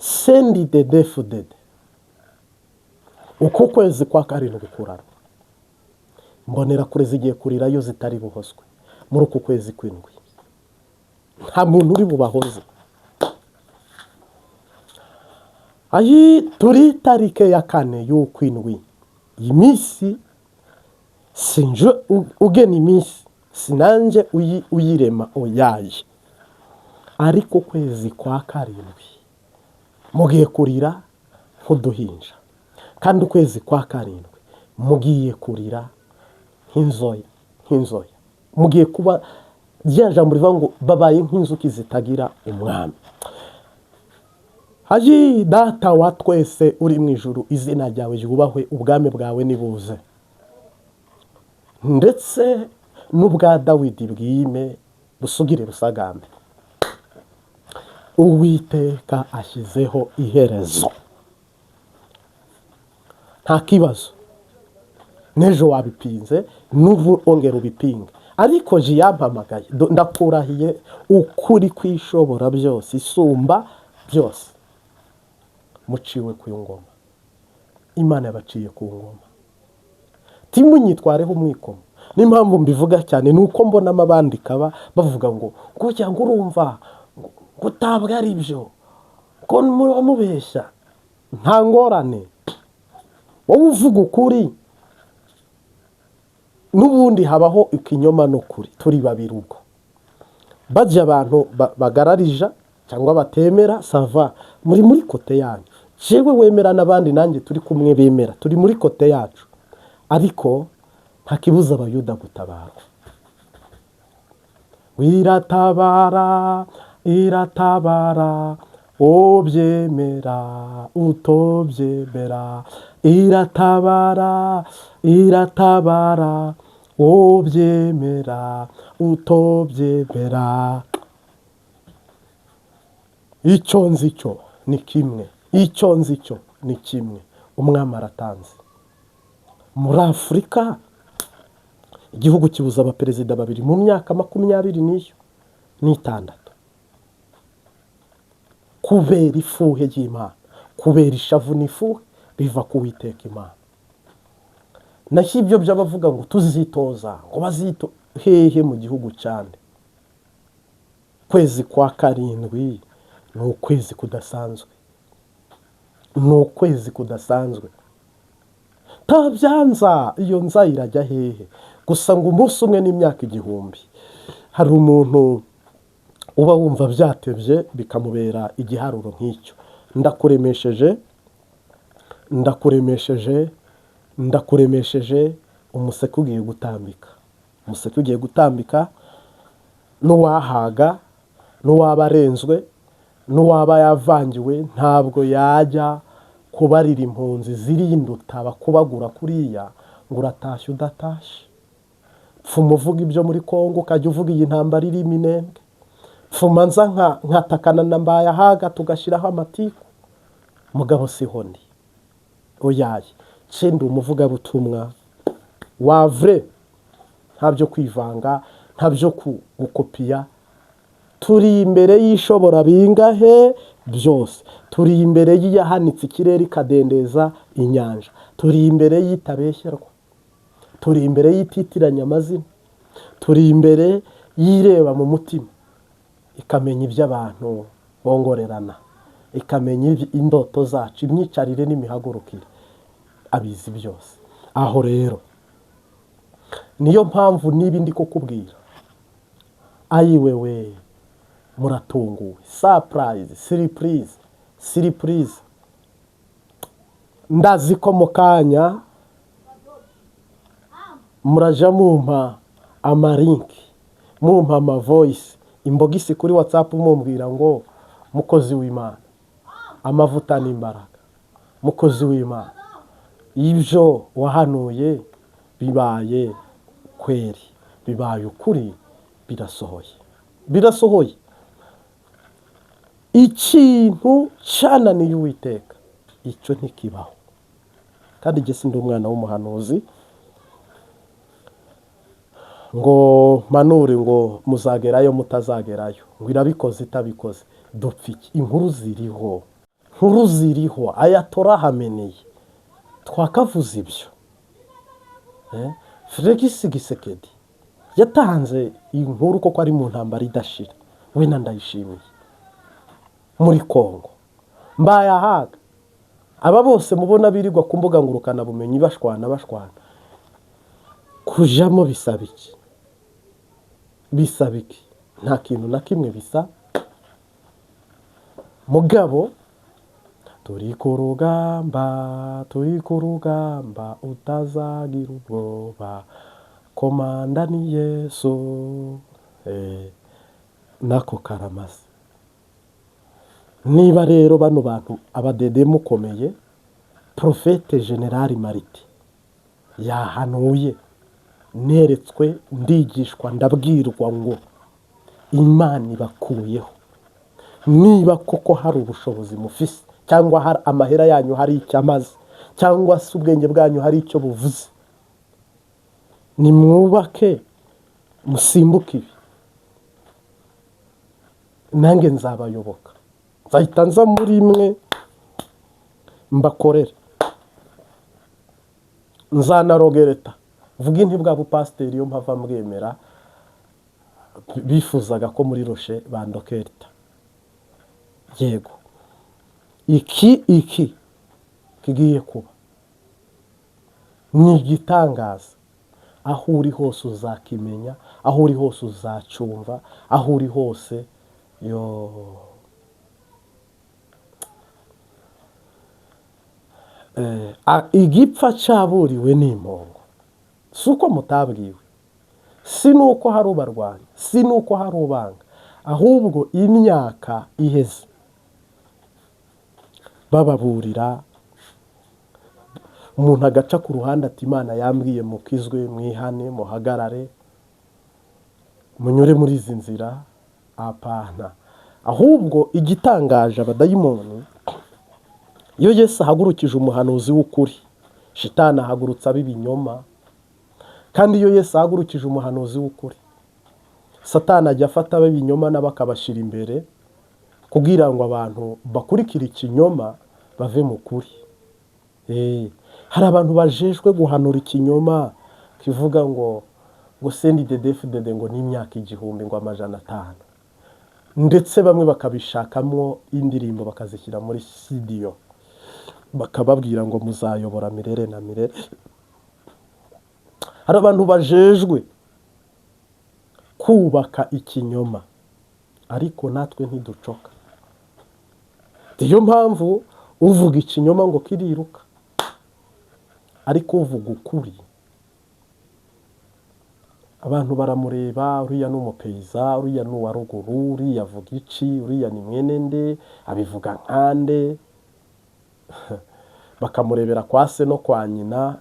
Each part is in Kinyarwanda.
CNDD-FDD, uku kwezi kwa karindwi kurara, Mbonerakure zigiye kurirayo zitari buhozwe. Muri uku kwezi kw'indwi nta muntu uri bubahoze. Ayi, turi tarike ya 4 y'ukwindwi. Iyi minsi sinje ugena iminsi, sinanjye uyirema, oyaye. Ariko ukwezi kwa karindwi mugiye kurira nk'uduhinja, kandi ukwezi kwa karindwi mugiye kurira nk'inzoya, nk'inzoya. Mugiye kuba rya jambo rivuga ngo babaye nk'inzuki zitagira umwami. Haji Data wa twese uri mu ijuru, izina ryawe ryubahwe, ubwami bwawe nibuze, ndetse n'ubwa Dawidi bwime, busugire busagambe. Uwiteka ashyizeho iherezo. Nta kibazo, n'ejo wabipinze, n'ubu ongera ubipinge, ariko ji yampamagaye. Ndakurahiye ukuri kwishobora byose, isumba byose. Muciwe ku ngoma, Imana yabaciye ku ngoma. Timunyitwareho umwikomo. N'impamvu mbivuga cyane ni uko mbonamo abandika bavuga ngo kugira ngo urumva ngo utabwa ari byo, ko muba mubeshya. Nta ngorane, wowe uvuga ukuri, n'ubundi habaho ikinyoma n'ukuri, turi babiri. Ubwo bajya abantu bagararija cyangwa batemera, ça va, muri côté yanyu. Jewe wemera n'abandi nanjye turi kumwe bemera, turi muri côté yacu. Ariko nta kibuza Abayuda gutabarwa. Iratabara, iratabara, ubyemera utobyemera. Iratabara, iratabara, ubyemera utobyemera. Icyo nzi cyo ni kimwe, icyo nzi cyo ni kimwe: umwami aratanze. Muri Afurika igihugu kibuza abaperezida babiri mu myaka 26 n'iyo n'itandatu, kubera ifuhe ry'Imana, kubera ishavu n'ifuhe biva ku Witeka Imana. Naho ibyo by'abavuga ngo tuzitoza, ngo bazito hehe mu gihugu cyane? Kwezi kwa karindwi ni ukwezi kudasanzwe, ni ukwezi kudasanzwe. Tabyanza iyo nza irajya hehe? Gusa ngo umunsi umwe n'imyaka 1000. Hari umuntu uba wumva byatebye bikamubera igiharuro nk'icyo. Ndakuremesheje, ndakuremesheje, ndakuremesheje. Umuseke ugiye gutambika, umuseke ugiye gutambika. N'uwahaga, n'uwaba arenzwe, n'uwaba yavangiwe, ntabwo yajya kubarira impunzi zirinduta bakubagura kuriya ngo uratashye udatashye. Pfuma uvuga ibyo muri Kongo, ukajya uvuga iyi ntambara iri Iminembwe. Pfuma nza nkatakana na Mbayahaga, tugashyiraho amatiku. Mugabo siho ndi, oyaye. Ndi umuvugabutumwa wa vrai, nta byo kwivanga, nta byo gukopiya. Turi imbere y'ishobora bingahe byose, turi imbere y'iyahanitse ikirere ikadendeza inyanja, turi imbere y'itabeshyerwa, turi imbere y'ititiranya amazina, turi imbere y'ireba mu mutima ikamenya ibyo abantu bongorerana, ikamenya indoto zacu, imyicarire n'imihagurukire, abizi byose. Aho rero niyo mpamvu niba ndi kukubwira, ayiwewe, muratunguwe, surprise, surprise, surprise. Ndazi ko mu kanya muraja mumpa ama link, mumpa ama voice inbox kuri WhatsApp, mumbwira ngo: "Mukozi w'Imana, amavuta n'imbaraga. Mukozi w'Imana, ibyo wahanuye bibaye kweri, bibaye ukuri, birasohoye, birasohoye." Ikintu cyananiye Uwiteka icyo ntikibaho. Kandi njye sindi umwana w'umuhanuzi ngo mpanure ngo muzagerayo, mutazagerayo, ngo irabikoze itabikoze, dupfa iki? Inkuru ziriho. Nkuru ziriho Ayatollah Khamenei, twakavuze ibyo. Felix Tshisekedi yatanze inkuru koko ari mu ntambara idashira, we na Ndayishimiye muri Kongo. Mbayahaga, aba bose mubona birirwa ku mbuga ngurukanabumenyi bashwana bashwana, kujamo bisaba iki? Bisaba iki? Nta kintu na kimwe bisa. Mugabo turi ku rugamba, turi ku rugamba, utazagira ubwoba, komanda ni Yesu. Nako karamaze. Niba rero bano bantu abadede mukomeye, Prophète Général Mariti yahanuye, neretswe, ndigishwa, ndabwirwa ngo Imana ibakuyeho. Niba koko hari ubushobozi mufise, cyangwa hari amahera yanyu hari icyo amaze, cyangwa se ubwenge bwanyu hari icyo buvuze, nimwubake musimbuke ibi, nanjye nzabayoboka, nzahita nza muri mwe mbakorere. Nzanarogereta vuga inti bwa bupasiteri iyo mpava mbwemera. Bifuzaga ko muri roche bandokerita. Yego, iki kigiye kuba ni igitangaza. Aho uri hose uzakimenya, aho uri hose uzacyumva, aho uri hose yo. Igipfa cyaburiwe ni impongo. Si uko mutabwiwe, si nuko hari ubarwanya, si nuko hari ubanga, ahubwo imyaka iheze bababurira, umuntu agaca ku ruhande ati Imana yambwiye mukizwe, mwihane, muhagarare, munyure muri izi nzira. Apana. Ahubwo igitangaje, abadayimoni, iyo Yesu ahagurukije umuhanuzi w'ukuri, shitani ahagurutsa ab'ibinyoma. Kandi iyo Yesu ahagurukije umuhanuzi w'ukuri, Satani ajya afata ab'ibinyoma nabo akabashyira imbere, kugira ngo abantu bakurikire ikinyoma bave mu kuri. Hari abantu bajejwe guhanura ikinyoma kivuga ngo CNDD-FDD ngo ni imyaka 1500, ndetse bamwe bakabishakamo indirimbo bakazishyira muri studio, bakababwira ngo muzayobora mirere na mirere. Hari abantu bajejwe kubaka ikinyoma, ariko natwe ntiducoka. Niyo mpamvu uvuga ikinyoma ngo kiriruka, ariko uvuga ukuri abantu baramureba: uriya ni umupeyiza, uriya ni uwa ruguru, uriya avuga iki, uriya ni mwene nde, abivuga nkande? Bakamurebera kwa se no kwa nyina.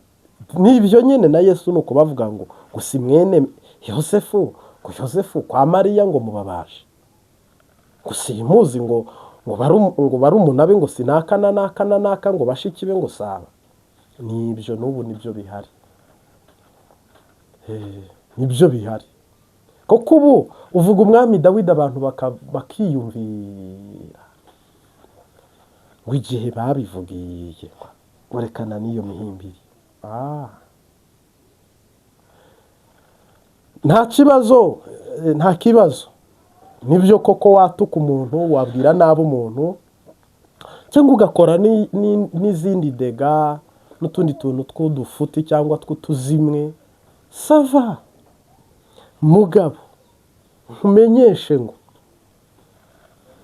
Nibyo nyine na Yesu ni uko bavuga ngo gusa mwene Yosefu, ngo Yosefu kwa Mariya, ngo mubabaje, ngo simuzi, ngo barumuna be, ngo sinaka na naka na naka, ngo bashiki be, ngo saba. Nibyo, n'ubu nibyo bihari. Nibyo bihari kuko ubu uvuga umwami Dawidi, abantu bakiyumvira ngo igihe babivugiye werekana n'iyo mihimbiri. Nta kibazo, nta kibazo. Nibyo koko, watuka umuntu, wabwira nabi umuntu, cyangwa ugakora n'izindi dégâts n'utundi tuntu tw'udufuti cyangwa tw'utuzimwe, ça va. Mugabo nkumenyeshe ngo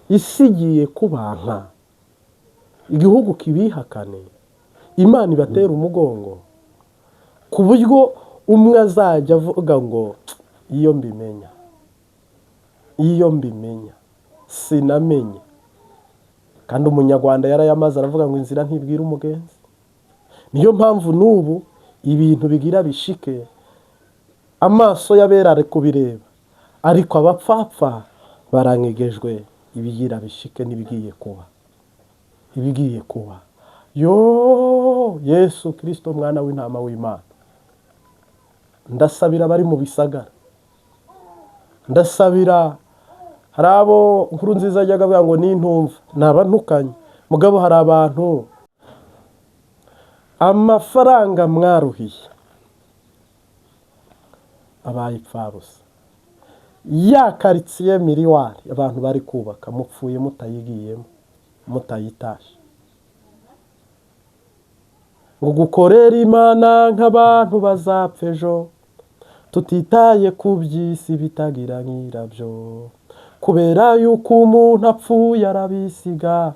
isi igiye kubanka, igihugu kibihakane, Imana ibatera umugongo, ku buryo umwe azajya avuga ngo iyo mbimenya, iyo mbimenya, sinamenye. Kandi Umunyarwanda yarayamaze, aravuga ngo inzira ntibwira umugenzi. Niyo mpamvu n'ubu ibintu bigira bishike, amaso y'abera ari kubireba, ariko abapfapfa baranyegejwe ibigira bishike n'ibigiye kuba, ibigiye kuba. Yo Yesu Kirisito, mwana w'intama w'Imana, ndasabira abari mu bisagara, ndasabira. Hari abo Nkuru Nziza ajyaga avuga ngo nintumva naba ntukanye. Mugabo hari abantu amafaranga mwaruhiye abaye ipfabusa. Ya quartier Miroir abantu bari kubaka, mupfuye mutayigiyemo, mutayitashe. Ngo gukorera Imana nk'abantu bazapfa ejo, tutitaye ku by'isi bitagira nyirabyo, kubera yuko umuntu apfuye arabisiga,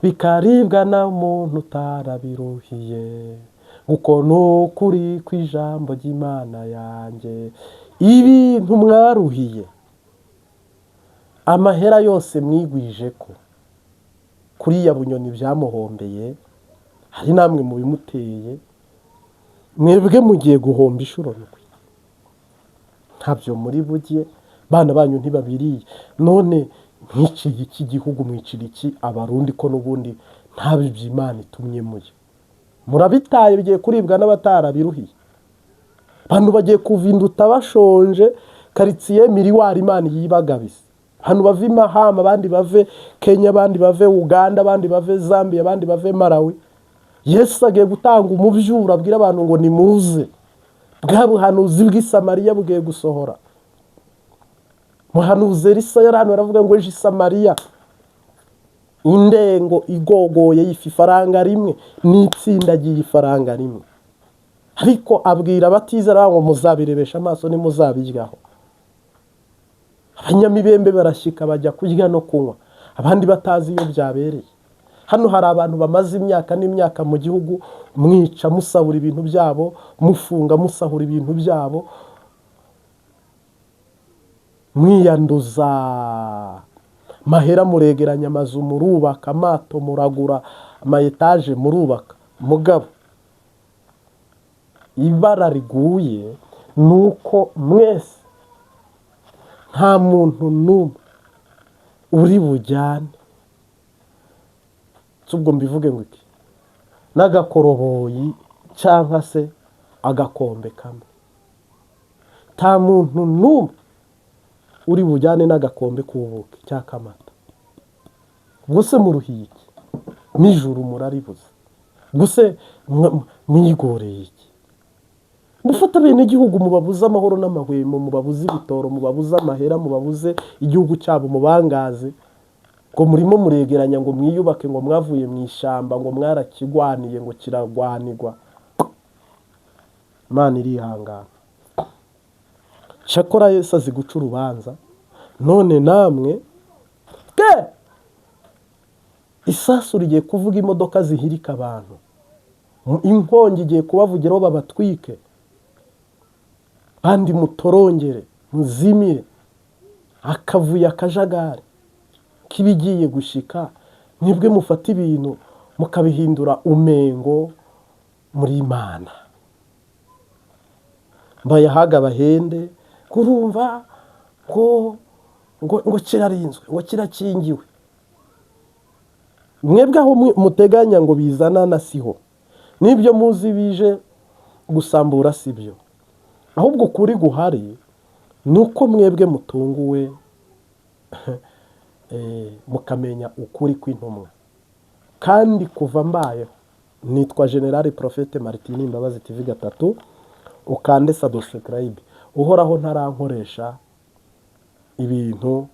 bikaribwa n'umuntu utarabiruhiye. Uko ni ukuri kw'ijambo ry'Imana yanjye. Ibintu mwaruhiye, amahera yose mwigwije ko kuriya Bunyoni byamuhombeye, hari namwe mubimuteye. Mwebwe mugiye guhomba inshuro ndwi, ntabyo muri bujye, bana banyu ntibabiriye. None mwiciye iki gihugu? Mwicira iki Abarundi, ko n'ubundi ntabyo Imana itumye mujya? Murabitaye, bigiye kuribwa n'abatarabiruhiye. Abantu bagiye kuva Induta bashonje. Quartier Miroir Imana yibagabise. Abantu bave i Mahama, abandi bave Kenya, abandi bave Uganda, abandi bave Zambia, abandi bave Malawi. Yesu agiye gutanga umubyuro, abwira abantu ngo nimuze. Bwa buhanuzi bw'i Samariya bugiye gusohora. Muhanuzi Elisa yari hano, aravuga ngo ejo i Samariya indengo igogoye y'ifu ifaranga rimwe n'itsindagiye ifaranga rimwe. Ariko abwira abatizera ngo muzabirebesha amaso, ntimuzabiryaho. Abanyamibembe barashyika, bajya kurya no kunywa, abandi batazi iyo byabereye. Hano hari abantu bamaze imyaka n'imyaka mu gihugu, mwica, musahura ibintu byabo, mufunga, musahura ibintu byabo, mwiyanduza mahera, muregeranya amazu, murubaka amato, muragura ama étages, murubaka. Mugabo ibara riguye ni uko mwese nta muntu n'umwe uri bujyane, ubwo mbivuge ngo iki, n'agakoroboyi cyangwa se agakombe kamwe. Nta muntu n'umwe uri bujyane n'agakombe k'ubuki cyangwa k'amata. Ubwo se muruhiye iki? Nijoro muraribuze. Ubwo se mwigoreye iki? Mufata bene igihugu, mubabuze amahoro n'amahwemo, mubabuze ibitoro, mubabuze amahera, mubabuze igihugu cyabo, mubangaze ngo murimo muregeranya ngo mwiyubake, ngo mwavuye mu ishyamba, ngo mwarakigwaniye, ngo kiragwanirwa. Imana irihangana. Cyakora Yesu azi guca urubanza. None namwe ke isasu rigiye kuvuga, imodoka zihirika abantu, inkongi igiye kubavugiraho, babatwike, kandi mutorongere, muzimire. Akavuyo, akajagari k'ibigiye gushika, mwebwe mufata ibintu mukabihindura umengo muri Imana. Mbayahaga bahende kurumva ngo kirarinzwe, ngo kirakingiwe. Mwebwe aho muteganya ngo bizana na siho, n'ibyo muzi bije gusambura si byo. Ahubwo ukuri guhari ni uko mwebwe mutunguwe, mukamenya ukuri kw'intumwa. Kandi kuva mbayeho, nitwa General Prophète Martin Imbabazi TV gatatu. Ukande subscribe. Uhoraho ntarankoresha ibintu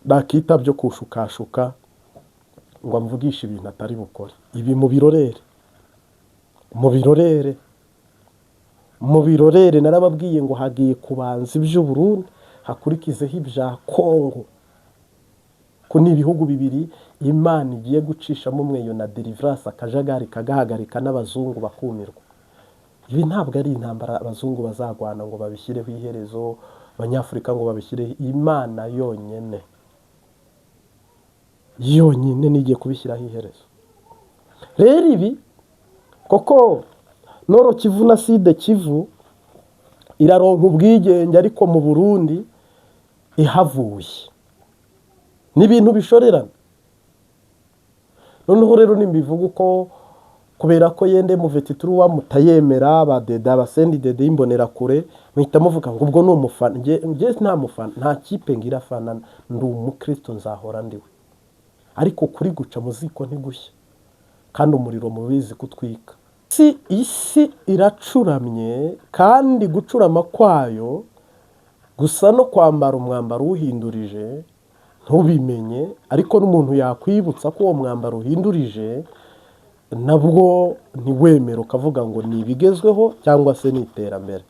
nakita byo kushukashuka ngo amvugishe ibintu atari bukore. Ibi mubirorere, mubirorere, mubirorere. Narababwiye ngo hagiye kubanza iby'Uburundi, hakurikizeho ibya Kongo, ko ni ibihugu bibiri Imana igiye gucishamo umweyo na deliverance, akajagari kagahagarika, n'abazungu bakumirwa. Ibi ntabwo ari intambara abazungu bazagwana ngo babishyireho iherezo, Abanyafurika ngo babishyireho. Imana yonyine yonyine nigiye kubishyiraho iherezo. Rero ibi koko, Nord Kivu na Sud Kivu iraronka ubwigenge, ariko mu Burundi ihavuye ni ibintu bishorerana. Noneho rero nimbivuga uko, kubera ko yende muvetituruwa mutayemera, badeda abasendi dede y'imbonerakure, muhita muvuga ngo ubwo ni umufana. Njye nta mufana, nta kipe ngira afana, ndi umukristo, nzahora ndiwe. Ariko kuri guca mu ziko ntigushya, kandi umuriro mubizi kutwika. Isi iracuramye, kandi gucurama kwayo gusa no kwambara umwambaro uwuhindurije ntubimenye, ariko n'umuntu yakwibutsa ko uwo mwambaro uhindurije nabwo ntiwemere, ukavuga ngo ni ibigezweho cyangwa se ni iterambere.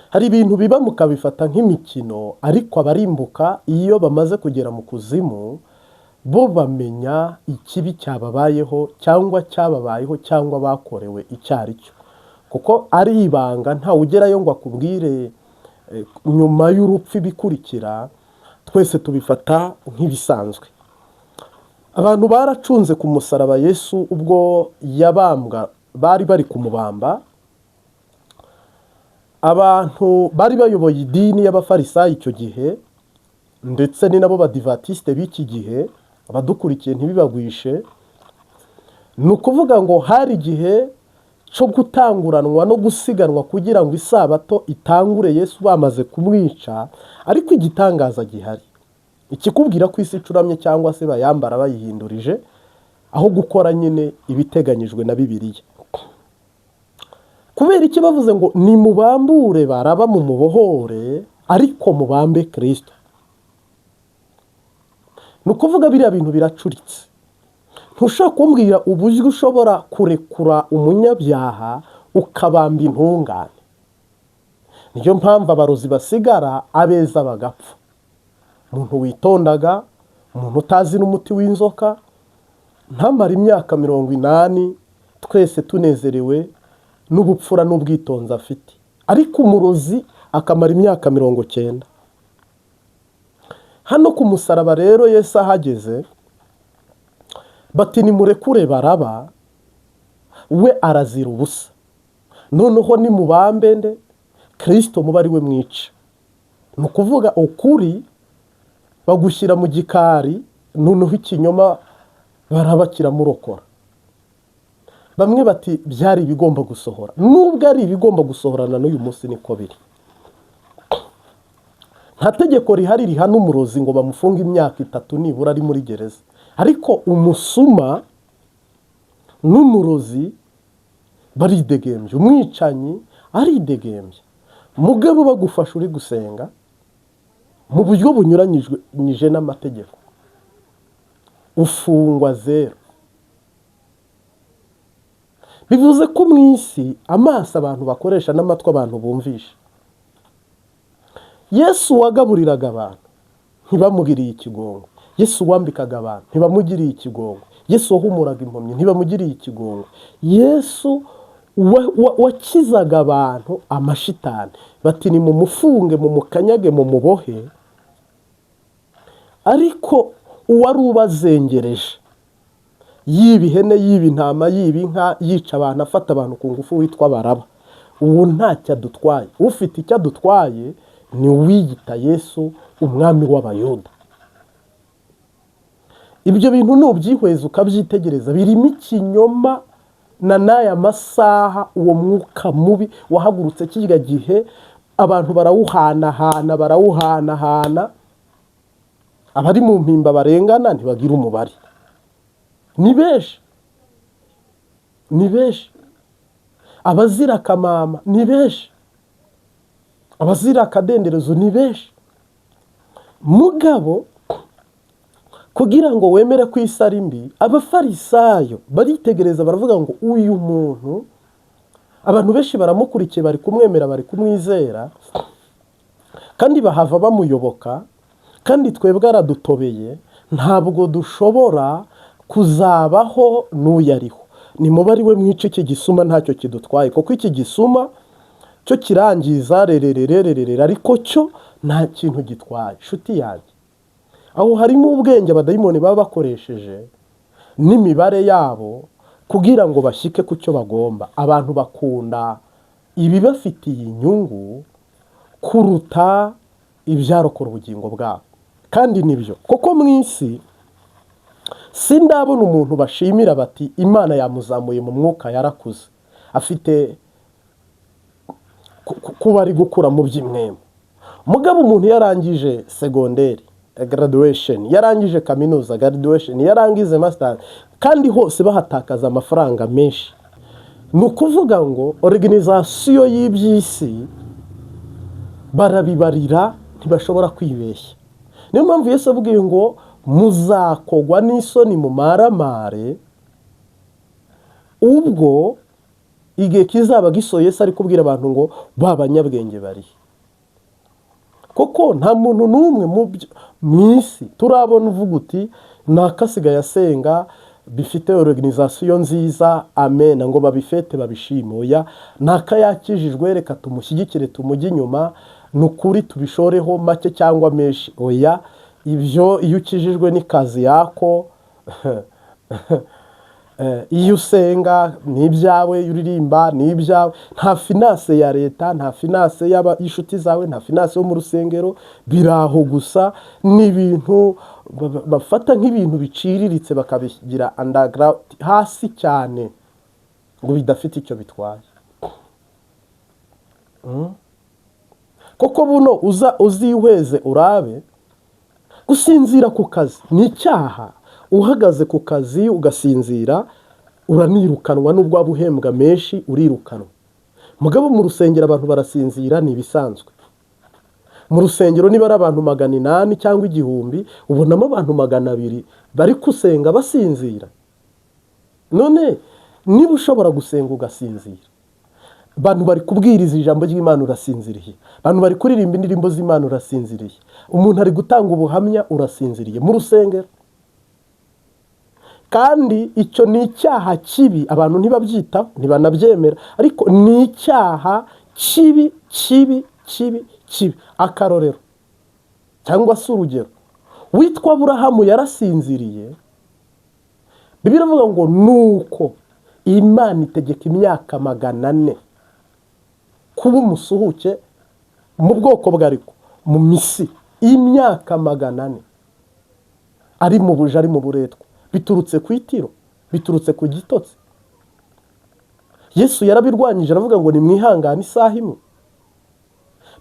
Hari ibintu biba mukabifata nk'imikino, ariko abarimbuka iyo bamaze kugera mu kuzimu bo bamenya ikibi cyababayeho cyangwa cyababayeho cyangwa bakorewe icyo ari cyo, kuko ari ibanga, ntawe ugerayo ngo akubwire nyuma y'urupfu ibikurikira. Twese tubifata nk'ibisanzwe. Abantu baracunze ku musaraba Yesu ubwo yabambwa, bari bari kumubamba. Abantu bari bayoboye idini y'Abafarisayo icyo gihe, ndetse ni nabo Badivatisite b'iki gihe, abadukurikiye ntibibagwishe. Ni ukuvuga ngo hari igihe cyo gutanguranwa no gusiganwa kugira ngo isabato itangure Yesu bamaze kumwica. Ariko igitangaza gihari, ikikubwira ko isi icuramye cyangwa se bayambara bayihindurije aho gukora nyine ibiteganyijwe na Bibiliya. Kubera iki bavuze ngo nimubambure Baraba mumubohore, ariko mubambe Kirisito? Ni ukuvuga biriya bintu biracuritse. Ntushobora kumbwira uburyo ushobora kurekura umunyabyaha ukabamba intungane. Niyo mpamvu abarozi basigara, abeza bagapfa. Umuntu witondaga, umuntu utazi n'umuti w'inzoka, ntamara imyaka 80 twese tunezerewe n'ubupfura n'ubwitonzi afite, ariko umurozi akamara imyaka 90. Hano ku musaraba rero Yesu ahageze bati nimurekure Baraba, we arazira ubusa, noneho nimubambe nde? Kirisito, muba ari we mwica. Ni ukuvuga ukuri bagushyira mu gikari, noneho ikinyoma Baraba kiramurokora. Bamwe bati byari ibigomba gusohora. Nubwo ari ibigomba gusohorana, n'uyu munsi niko biri. Nta tegeko rihari rihana umurozi ngo bamufunge imyaka 3 nibura ari muri gereza, ariko umusuma n'umurozi baridegembye, umwicanyi aridegembye. Mugabo bagufasha uri gusenga mu buryo bunyuranyije n'amategeko, ufungwa zero. Bivuze ko mu isi amaso abantu bakoresha n'amatwi abantu bumvisha, Yesu wagaburiraga abantu ntibamugiriye ikigongo, Yesu wambikaga abantu ntibamugiriye ikigongo, Yesu wahumuraga impumyi ntibamugiriye ikigongo, Yesu wakizaga abantu amashitani bati nimumufunge, mumukanyage, mumubohe. Ariko uwari ubazengereje yiba ihene, yiba intama, yiba inka, yica abantu, afata abantu ku ngufu, witwa Baraba, ubu ntacyo adutwaye. Ufite icyo adutwaye ni uwiyita Yesu umwami w'Abayuda. Ibyo bintu nubyihweza ukabyitegereza, birimo ikinyoma. Na n'aya masaha uwo mwuka mubi wahagurutse kirya gihe, abantu barawuhanahana, barawuhanahana. Abari mu Mpimba barengana ntibagira umubare, ni benshi, ni benshi. Abazira akamama ni benshi, abazira akadenderezo ni benshi. Mugabo kugira ngo wemere ko isi ari mbi, Abafarisayo baritegereza baravuga ngo uyu muntu abantu benshi baramukurikiye, bari kumwemera, bari kumwizera, kandi bahava bamuyoboka, kandi twebwe aradutobeye, ntabwo dushobora kuzabaho n'uyu ariho. Nimuba ari we mwica, iki gisuma ntacyo kidutwaye, kuko iki gisuma cyo kirangiza rererererere, ariko cyo nta kintu gitwaye. Inshuti yanjye, aho harimo ubwenge abadayimoni baba bakoresheje n'imibare yabo kugira ngo bashyike ku cyo bagomba. Abantu bakunda ibibafitiye inyungu kuruta ibyarokora ubugingo bwabo. Kandi nibyo kuko mu isi sindabona umuntu bashimira bati Imana yamuzamuye mu mwuka, yarakuze, afite kuba ari gukura mu by'imwemu. Mugabo umuntu yarangije segonderi Graduation, yarangije kaminuza, graduation, yarangize master, kandi hose bahatakaza amafaranga menshi. Ni ukuvuga ngo organisation y'iby'isi barabibarira, ntibashobora kwibeshya. Niyo mpamvu Yesu abwiye ngo muzakogwa n'isoni mu maramare ubwo igihe kizaba gisohoye. Yesu ari kubwira abantu ngo ba banyabwenge barihe? Koko nta muntu n'umwe mu isi turabona uvuga uti nakasigaye asenga, bifite organisation nziza, amena, ngo babifete, babishime. Oya, naka yakijijwe, reka tumushyigikire, tumujye inyuma, ni ukuri tubishoreho make cyangwa menshi. Oya, ibyo iyo ukijijwe ni kazi yako. Iyo usenga ni ibyawe, iyo uririmba ni ibyawe. Nta finance ya leta, nta finance y'inshuti zawe, nta finance yo mu rusengero, biri aho gusa. Ni ibintu bafata nk'ibintu biciriritse, bakabigira underground, hasi cyane, ngo bidafite icyo bitwaye. Koko buno uza uzihweze urabe, gusinzira ku kazi ni icyaha. Uhagaze ku kazi ugasinzira, uranirukanwa, nubwo waba uhembwa menshi urirukanwa. Mugabo mu rusengero abantu barasinzira, ni ibisanzwe. Mu rusengero niba ari abantu 800 cyangwa 1000, ubonamo abantu 200 bari gusenga basinzira. None niba ushobora gusenga ugasinzira, abantu bari kubwiriza ijambo ry'Imana urasinziriye, abantu bari kuririmba indirimbo z'Imana urasinziriye, umuntu ari gutanga ubuhamya urasinziriye mu rusengero. Kandi icyo ni icyaha kibi, abantu ntibabyitaho, ntibanabyemera, ariko ni icyaha kibi, kibi, kibi, kibi. Akarorero cyangwa se urugero, witwa Aburahamu yarasinziriye. Bibiliya iravuga ngo nuko Imana itegeka imyaka 400 kuba umusuhuke mu bwoko bwe, ariko mu Misiri imyaka 400 ari mu buja, ari mu buretwa, biturutse ku itiro, biturutse ku gitotsi. Yesu yarabirwanyije, aravuga ngo nimwihangane isaha imwe.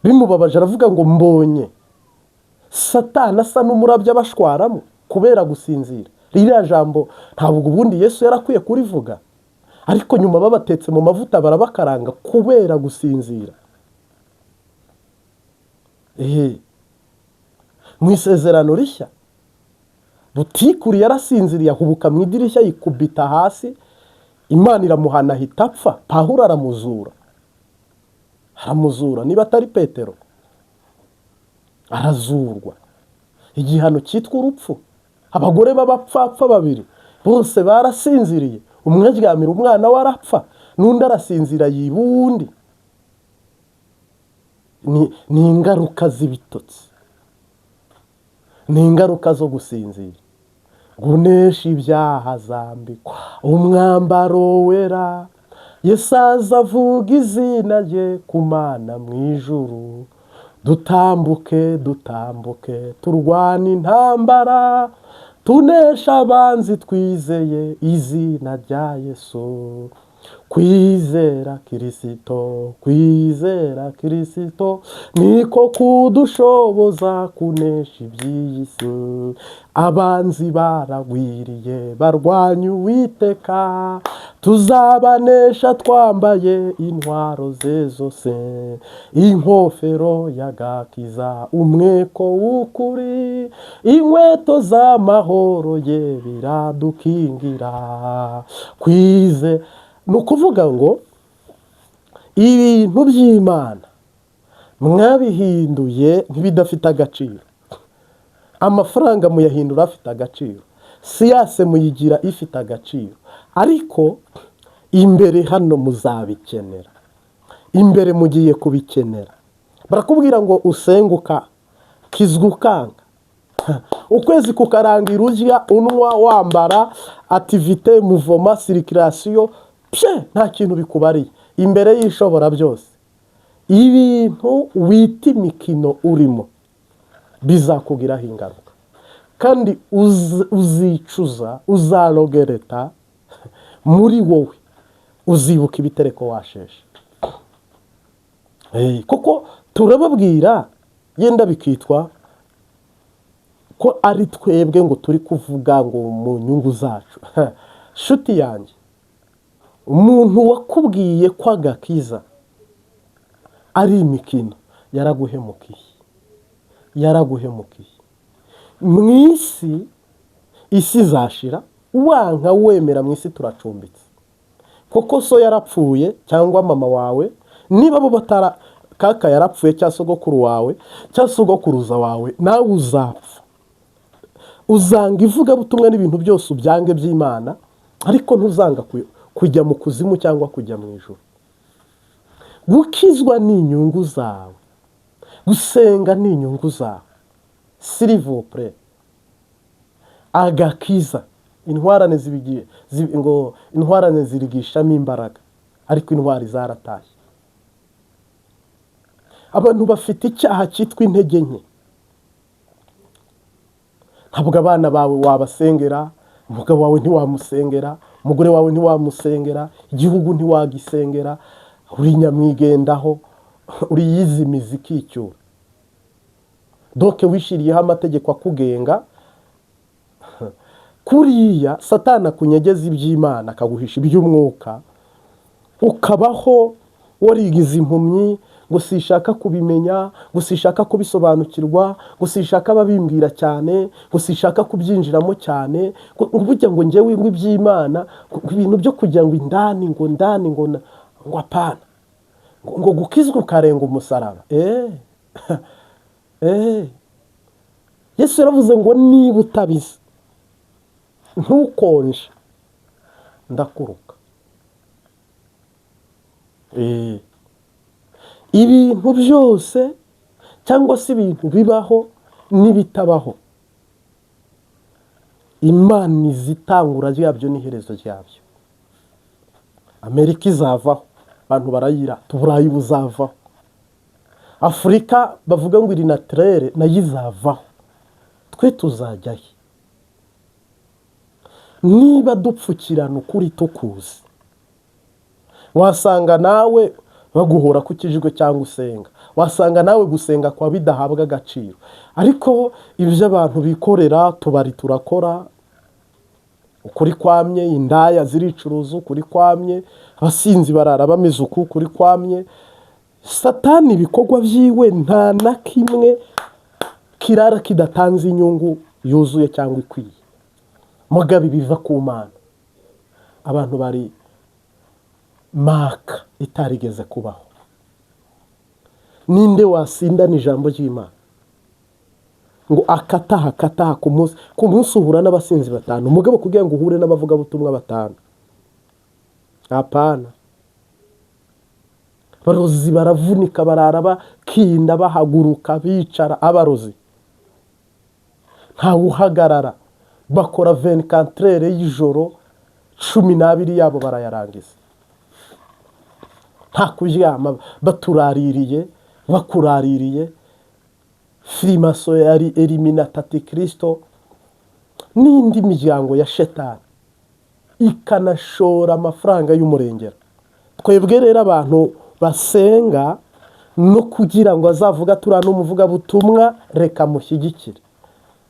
Bimubabaje aravuga ngo mbonye Satani asa n'umurabyo abashwaramo kubera gusinzira. Ririya jambo ntabwo ubundi Yesu yarakwiye kurivuga, ariko nyuma babatetse mu mavuta, barabakaranga kubera gusinzira. Mu Isezerano Rishya, Butikuri yarasinziriye, ahubuka mu idirishya, yikubita hasi, Imana iramuhana, ahita apfa. Pawulo aramuzura, aramuzura, niba atari Petero, arazurwa. Igihano cyitwa urupfu. Abagore b'abapfapfa babiri bose barasinziriye, umwe aryamira umwana we arapfa, n'undi arasinzira yiba uwundi. Ni ingaruka z'ibitotsi, ni ingaruka zo gusinzira. Gunesha ibyaha zambikwa umwambaro wera, Yesu aza avuga izina rye ku Mana mu ijuru. Dutambuke, dutambuke, turwane intambara, tunesha abanzi twizeye izina rya Yesu. Kwizera Kirisito, kwizera Kirisito niko kudushoboza kunesha iby'iyi si. Abanzi baragwiriye, barwanya Uwiteka, tuzabanesha twambaye intwaro ze zose: inkofero y'agakiza, umweko w'ukuri, inkweto z'amahoro ye, biradukingira kwize. Ni ukuvuga ngo ibintu by'Imana mwabihinduye nk'ibidafite agaciro, amafaranga muyahindura afite agaciro, science muyigira ifite agaciro, ariko imbere hano muzabikenera, imbere mugiye kubikenera. Barakubwira ngo usenguka kizwa, ukanga, ukwezi kukarangira urya, unywa, wambara, activité, mouvement, circulation, pye, nta kintu bikubariye imbere y'Ishobora byose. Ibintu wita imikino urimo bizakugiraho ingaruka, kandi uzicuza, uzarogereta muri wowe, uzibuka ibitereko washeshe. Kuko turababwira yenda bikitwa Ko ari twebwe ngo turi kuvuga ngo mu nyungu zacu. Shuti yanjye, umuntu wakubwiye ko agakiza ari imikino yaraguhemukiye, yaraguhemukiye. Mu isi, isi izashira, wanka wemera, mu isi turacumbitse. Koko so yarapfuye cyangwa mama wawe, niba bo batara, kaka yarapfuye cyangwa sogokuru wawe cyangwa sogokuruza wawe, nawe uzapfa. Uzanga ivugabutumwa n'ibintu byose ubyange by'Imana, ariko ntuzanga kujya mu kuzimu cyangwa kujya mu ijuru. Gukizwa ni inyungu zawe, gusenga ni inyungu zawe, s'il vous plaît. Agakiza intwarane zibigiye ngo intwarane zirigishamo imbaraga, ariko intwari zaratashye. Abantu bafite icyaha cyitwa intege nke. Ntabwo abana bawe wabasengera, umugabo wawe ntiwamusengera, umugore wawe ntiwamusengera, igihugu ntiwagisengera. Uri nyamwigendaho, uri yizimiza ikicyura. Donc wishyiriyeho amategeko akugenga. Kuriya Satana akunyegeza iby'Imana, akaguhisha iby'umwuka, ukabaho warigize impumyi, ngo sishaka kubimenya, ngo sishaka kubisobanukirwa, ngo sishaka ababimbwira cyane, ngo sishaka kubyinjiramo cyane, ngo burya ngo njyewe ngo iby'Imana, ngo ibintu byo kugira ngo indani, ngo ndani, ngo ngo apana, ngo gukizwa ukarenga umusaraba. Yesu yaravuze ngo niba utabizi ntukonje ndakuruka. Ibintu byose cyangwa se ibintu bibaho n'ibitabaho, Imana izi itangura ryabyo n'iherezo ryabyo. Amerika izavaho, abantu barayirata, Uburayi buzavaho, Afurika bavuga ngo iri naturelle nayo izavaho. Twe tuzajyahe niba dupfukirana ukuri tukuzi? Wasanga nawe baguhora ku kijwi cyangwa usenga, wasanga nawe gusenga kwa bidahabwa agaciro. Ariko ibyo abantu bikorera tubari turakora ukuri kwamye, indaya ziricuruza ukuri kwamye, abasinzi barara bameze uku ukuri kwamye. Satani ibikorwa byiwe nta na kimwe kirara kidatanze inyungu yuzuye cyangwa ikwiye. Mugabe biva ku Mana, abantu bari maka itarigeze kubaho. Ninde wasindana ijambo ry'Imana ngo akataha akataha? Ku munsi, ku munsi uhura n'abasinzi batanu, umugabo kugira ngo uhure n'abavugabutumwa batanu? Apana. Abarozi baravunika, barara bakinda, bahaguruka bicara. Abarozi ntawuhagarara, bakora 24 heures y'ijoro, 12 yabo barayarangiza nta kuryama, baturaririye, bakuraririye. Franc-maçon yari Illuminati, antikirisito n'indi miryango ya shetani ikanashora amafaranga y'umurengera. Twebwe rero abantu basenga no kugira ngo azavuga turiya n'umuvugabutumwa, reka mushyigikire,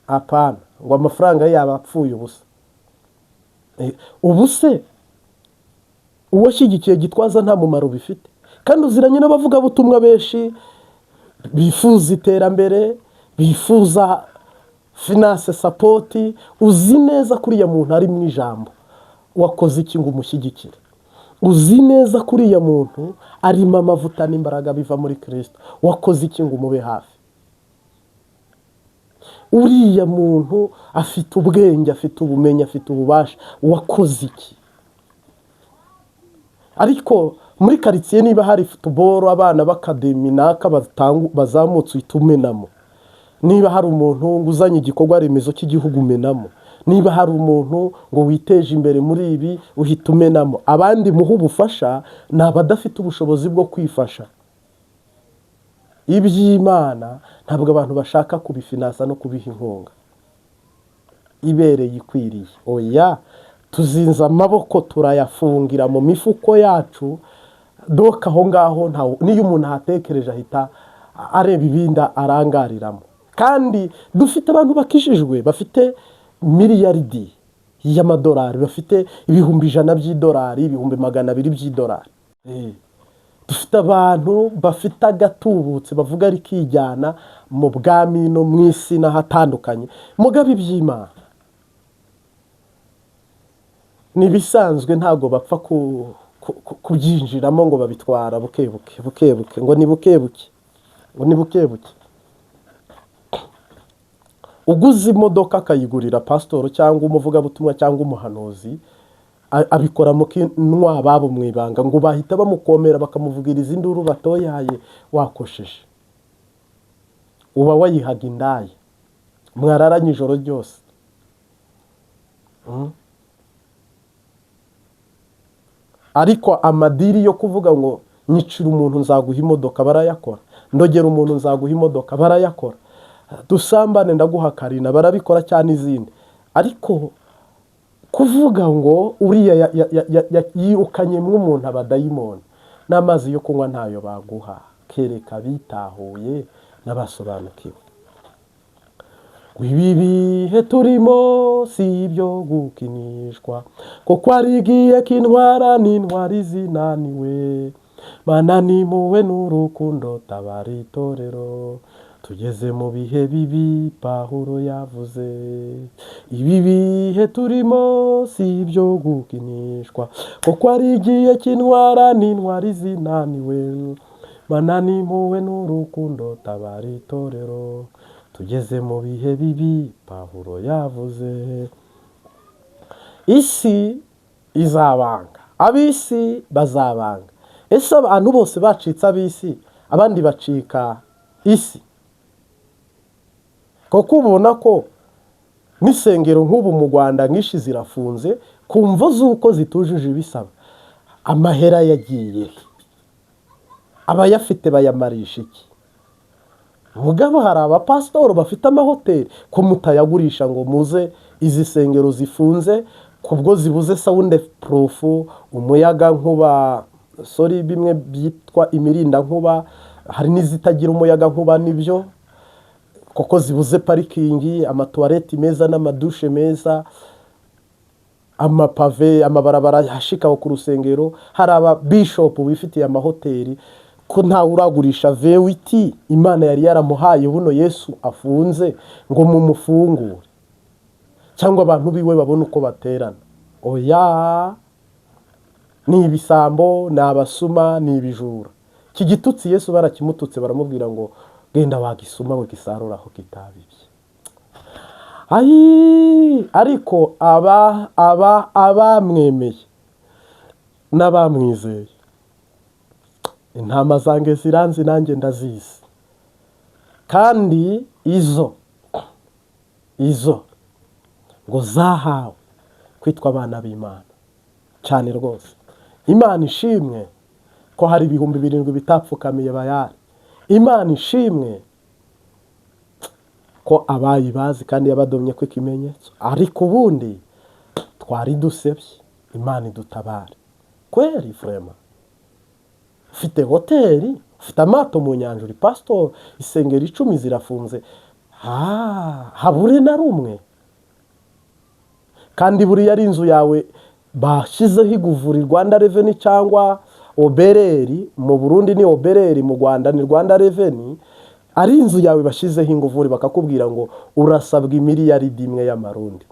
apana ngo amafaranga ye yaba apfuye ubusa. Ubu se uwashyigikiye Gitwaza nta mumaro bifite? Kandi uziranye n'abavugabutumwa benshi bifuza iterambere, bifuza finance support. Uzi neza ko uriya muntu ari mu ijambo, wakoze iki ngo umushyigikire? Uzi neza ko uriya muntu arimo amavuta n'imbaraga biva muri Kirisito, wakoze iki ngo umube hafi? Uriya muntu afite ubwenge, afite ubumenyi, afite ububasha, wakoze iki? Ariko muri karitsiye niba hari football, abana b'académie naka bazamutse, uhita umenamo. Niba hari umuntu ngo uzanye igikorwa remezo cy'igihugu, umenamo. Niba hari umuntu ngo witeje imbere muri ibi, uhita umenamo. Abandi muha ubufasha ni abadafite ubushobozi bwo kwifasha. Iby'Imana ntabwo abantu bashaka kubifinansa no kubiha inkunga ibereye ikwiriye. Oya, tuzinze amaboko, turayafungira mu mifuko yacu. Donc aho ngaho niyo umuntu ahatekereje ahita areba ibindi arangariramo. Kandi dufite abantu bakijijwe bafite miliyaridi y'amadolari, bafite 100,000 by'idolari, 200,000 by'idolari. Dufite abantu bafite agatubutse, bavuga rikijyana mu bwami no mu isi n'ahatandukanye. Mugabe iby'Imana ni ibisanzwe, ntabwo bapfa kubyinjiramo ngo babitwara buke buke buke buke, ngo ni buke buke, ngo ni buke buke. Uguze imodoka akayigurira pasitoro cyangwa umuvugabutumwa cyangwa umuhanuzi, abikora mu kinwa ababo mu ibanga, ngo bahita bamukomera bakamuvugiriza induru batoyaye wakosheje. Uba wayihaga indaya mwararanye ijoro ryose. Ariko amadiri yo kuvuga ngo nyicira umuntu nzaguha imodoka barayakora, ndogera umuntu nzaguha imodoka barayakora, dusambane ndaguha karina barabikora cyane izindi. Ariko kuvuga ngo uriya yirukanye umuntu abadayimoni, n'amazi yo kunywa ntayo baguha, kereka bitahuye n'abasobanukiwe. Ibi bihe turimo si ibyo gukinishwa, kuko ari igihe k'intwara n'intwari zinaniwe. Mana nimuwe n'urukundo tabara itorero, tugeze mu bihe bibi Pawulo yavuze. Ibi bihe turimo si ibyo gukinishwa, kuko ari igihe cy'intwara n'intwari zinaniwe. Mana nimuwe n'urukundo tabara itorero, tugeze mu bihe bibi Pawulo yavuze. Isi izabanga, ab'isi bazabanga. Ese abantu bose bacitse ab'isi, abandi bacika isi? Kuko ubona ko n'isengero nk'ubu mu Rwanda nyinshi zirafunze ku mvo z'uko zitujuje ibisaba. Amahera yagiye he? Abayafite bayamarisha iki? Mugabo hari abapasitoro bafite amahoteli, ko mutayagurisha ngo muze izi sengero zifunze kubwo zibuze sound proof, umuyaga nkuba, sorry, bimwe byitwa imirindankuba, hari n'izitagira umuyaga nkuba nibyo kuko zibuze parikingi, amatuwareti meza n'amadushe meza, amapave, amabarabara ashikaho ku rusengero. Hari ababishopu bifitiye amahoteli, ko ntawe uragurisha V8 Imana yari yaramuhaye buno Yesu afunze ngo mumufungure, cyangwa abantu biwe babone uko baterana. Oya, ni ibisambo, ni abasuma, ni ibijura. Iki gitutsi Yesu barakimututse, baramubwira ngo genda wagisuma we gisarura aho kitabibye. Ayi, ariko aba aba abamwemeye n'abamwizeye, intama zanjye ziranzi nanjye ndazizi, kandi izo ngo zahawe kwitwa abana b'Imana cyane rwose. Imana ishimwe ko hari 7,000 bitapfukamiye Bayari. Imana ishimwe ko abayi bazi kandi yabadomye ko ikimenyetso. Ariko ubundi twari dusebye, Imana idutabare kweri. Vraiment, ufite hoteli, ufite amato mu nyanja, uri pasitori, isengero 10 zirafunze, habure na rumwe? Kandi buriya ari inzu yawe bashyizeho iguvuri Rwanda Revenue cyangwa OBR, mu Burundi ni OBR, mu Rwanda ni Rwanda Revenue. Ari inzu yawe bashyizeho inguvuri bakakubwira ngo urasabwa imiliyaridi imwe y'amarundi,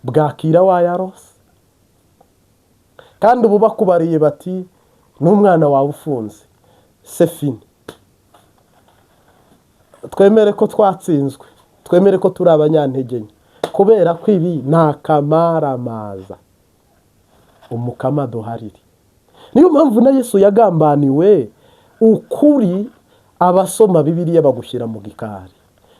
bwakira wayarose. Kandi ubu bakubariye bati n'umwana wawe ufunze, c'est fini. Twemere ko twatsinzwe, twemere ko turi abanyantege nke, kubera ko ibi ni akamaramaza. Umukama duharire. Niyo mpamvu na Yesu yagambaniwe. Ukuri, abasoma Bibiliya bagushyira mu gikari,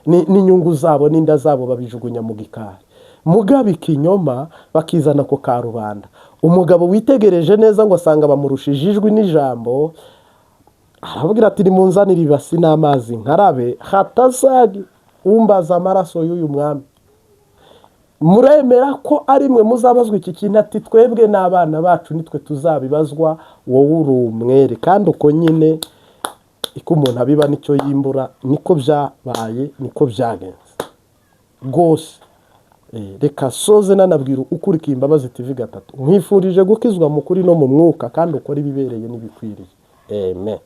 n'inyungu zabo n'inda zabo babijugunya mu gikari, mugabo ikinyoma bakizana ku karubanda. Umugabo witegereje neza ngo asanga bamurushije ijwi n'ijambo, arababwira ati nimunzanire ibasi n'amazi nkarabe, hatazagi umbaza amaraso y'uyu mwami. Muremera ko ari mwe muzabazwa iki kintu? Ati twebwe n'abana bacu nitwe tuzabibazwa, wowe uri umwere. Kandi uko nyine Iko umuntu abiba nicyo yimbura, niko byabaye, niko byagenze rwose. Reka soze nanabwira ukurikiye Imbabazi TV 3, nkwifurije gukizwa mu kuri no mu mwuka, kandi ukora ibibereye n'ibikwiriye. Amen.